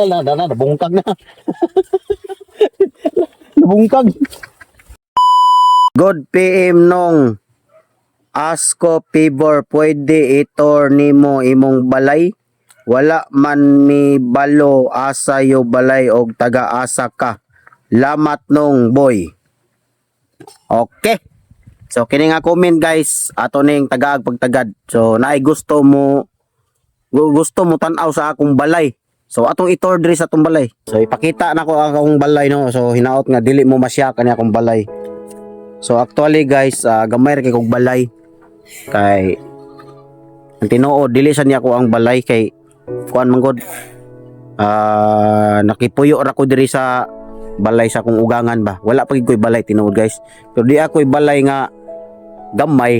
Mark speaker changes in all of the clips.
Speaker 1: Na, na, na, nabungkag na. Nabungkag. Good PM nong. Asko favor, pwede itor nimo imong balay? Wala man mi balo asa yo balay og taga-asa ka. Lamat nong boy. Okay. So kini nga comment, guys, ato ning tagaag pagtagad. So naay gusto mo tan-aw sa akong balay. So atong itor diri sa atong balay. So ipakita nako ang akong balay, no. So hinaot nga dili mo masya kani akong balay. So actually, guys, gamay ra kay kog balay. Kay ang tinuod, dili sa niya ko ang balay kay kuan man gud. Nakipuyo ra ko diri sa balay sa akong ugangan ba. Wala pa gid ko'y balay tinuod, guys. Pero di ako'y balay nga gamay.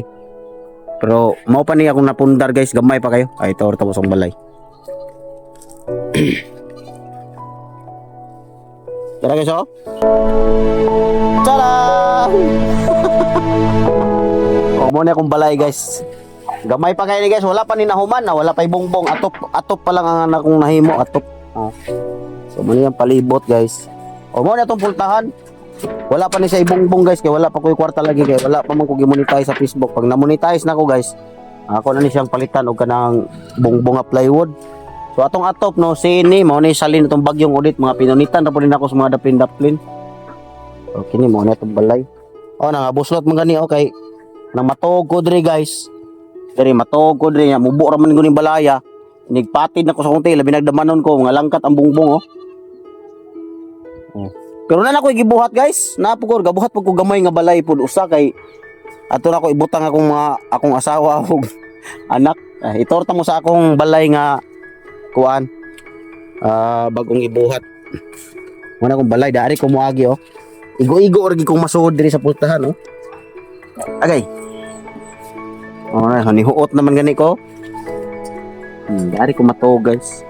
Speaker 1: Pero mao pa ni akong napundar, guys, gamay pa kayo. Ay ito tapos ang balay. Tara, guys, oh. Tada! Oh, mo na akong balay, guys. Gamay pa kayo ni, guys, wala pa ni nahuman na, wala pa bongbong, atop atop pa lang ang anak kong nahimo, atop. Oh. So mo ni ang palibot, guys. Oh, mo na itong pultahan. Wala pa ni siya ibongbong, guys, kay wala pa ko'y kwarta lagi, kay wala pa man ko gimonetize sa Facebook. Pag na-monetize na ko, guys, ako na ni siyang palitan og kanang bongbong nga plywood. So atong atop, no, sini mao ni salin itong bagyong ulit, mga pinunitan ra po din ako sa mga daplin-daplin. Okay ni mo na itong balay. Oh, nangabuslot man gani, okay. Nang matuog ko diri, guys. Diri matuog ko diri, mubo ra man ko ning balaya. Nigpatid na ko sa kong labi nagdamanon ko, mga langkat ang bongbong, oh. Oh. Pero na ako gibuhat, guys. Napo ko gabuhat pag ko gamay nga balay pud usa kay ato na ko ibutang akong mga akong asawa ug anak. Ah, itorta mo sa akong balay nga kuan. Bagong ibuhat. Muna akong balay dari ko moagi, oh. Igo-igo ra gid kong masuod diri sa pultahan, oh. Agay. Oh, na huot naman gani ko. Dari ko matuog, guys.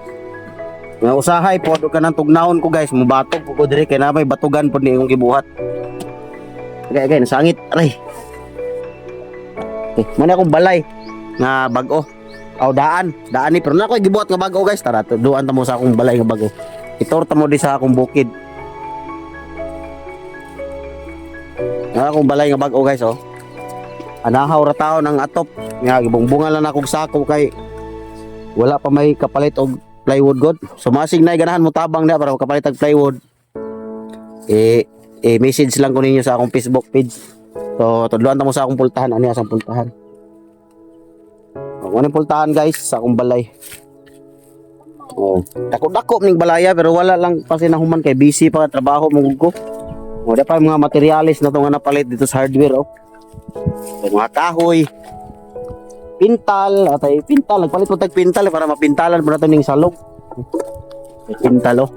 Speaker 1: Nga usahay po ka ng tugnahon ko, guys, mubatog po ko diri kay na may batugan pod ni imong gibuhat. Agay, agay, nasangit. Aray. Okay, muna akong balay nga bag-o. Aw, daan, daan ni pero na ako gibuhat nga bag-o, guys. Tara, duan ta mo sa akong balay nga bag-o. Itorta mo di sa akong bukid. Nga akong balay nga bag-o, guys, oh. Anahaw ra taon ang atop. Nga gibungbungan lang akong sako kay wala pa may kapalit og plywood god. So masig na ganahan mo tabang na para makapalit og plywood. Eh, message lang ko ninyo sa akong Facebook page. So tudluan ta mo sa akong pultahan, ano sa pultahan. Oh, ano yung pultahan, guys, sa akong balay. Oh, dako-dako ning balaya pero wala lang kasi nahuman kay busy pa trabaho mo ko. Oh, pa yung mga materyales na to nga napalit dito sa hardware, oh. So, mga kahoy, pintal, atay pintal, nagpalit mo tag pintal para mapintalan mo na to ning salog. May pintal, oh.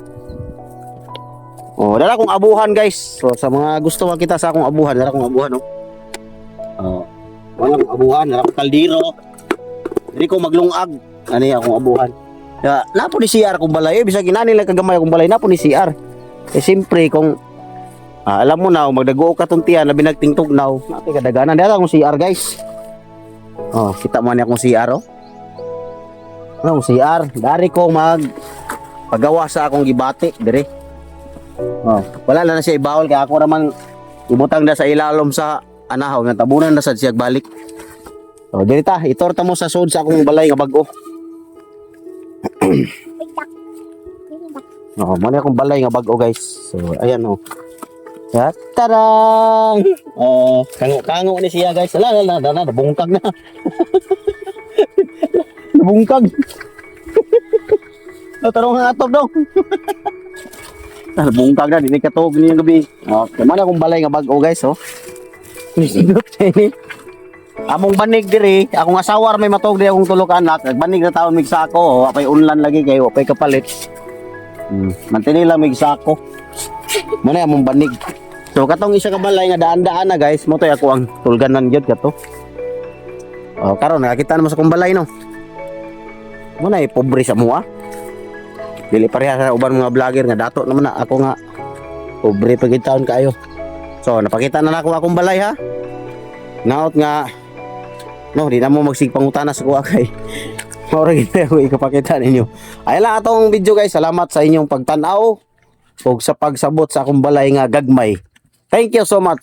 Speaker 1: Oh, dala kong abuhan, guys. So sa mga gusto makita sa akong abuhan, dala kong abuhan, oh. Oh. Wala akong abuhan, dala kong kaldero. Dili ko maglungag. Ani akong abuhan. Ya, napo ni CR kung balay, eh, bisag inani lang kagamay akong balay, napo ni CR. Eh siyempre kung alam mo na, kung magdago ka tong tiyan, labi nagtingtugnaw, napi kadaganan. Dala akong CR, guys. Oh, kita mo ni akong CR, oh. Ano akong CR? Dari ko mag pagawa sa akong gibati dire. Oh, wala lang na siya ibawol kay ako raman ibutang na sa ilalom sa anahaw nga tabunan na sad siya balik. Oh, diri ta, itorta mo sa sud sa akong balay nga bag-o. Oh, mo na akong balay nga bag-o, guys. So, ayan, oh. Ya, tarang! Oh, kango-kango ni siya, guys. Wala, wala, wala, nabungkag na. Nabungkag. Natarong ang atop daw. Nabungkag na, di katuog niya gabi. Okay, mo na akong balay nga bag-o, guys, oh. Nisidot ni. Among banig diri, akong asawa ra may matuog diri, akong tulo ka anak, nagbanig na taon mig sako, oh, apay unlan lagi kayo, apay kapalit. Mantini lang mig sako. Mo na among banig. So katong isa ka balay nga daan-daan na, guys, mo toy ako ang tulganan gyud kato. Oh, karon nakakita na mo sa akong balay, no. Mo na pobre sa mua. Dili pareha sa uban mga vlogger nga dato naman na ako nga pobre pa gid taon kaayo. So napakita na nako akong balay, ha. Naot nga no, di na mo magsigpangutana sa kuha kay Mao ra gyud ako ikapakita ninyo. Ay lang atong video, guys. Salamat sa inyong pagtan-aw ug sa pagsabot sa akong balay nga gagmay. Thank you so much.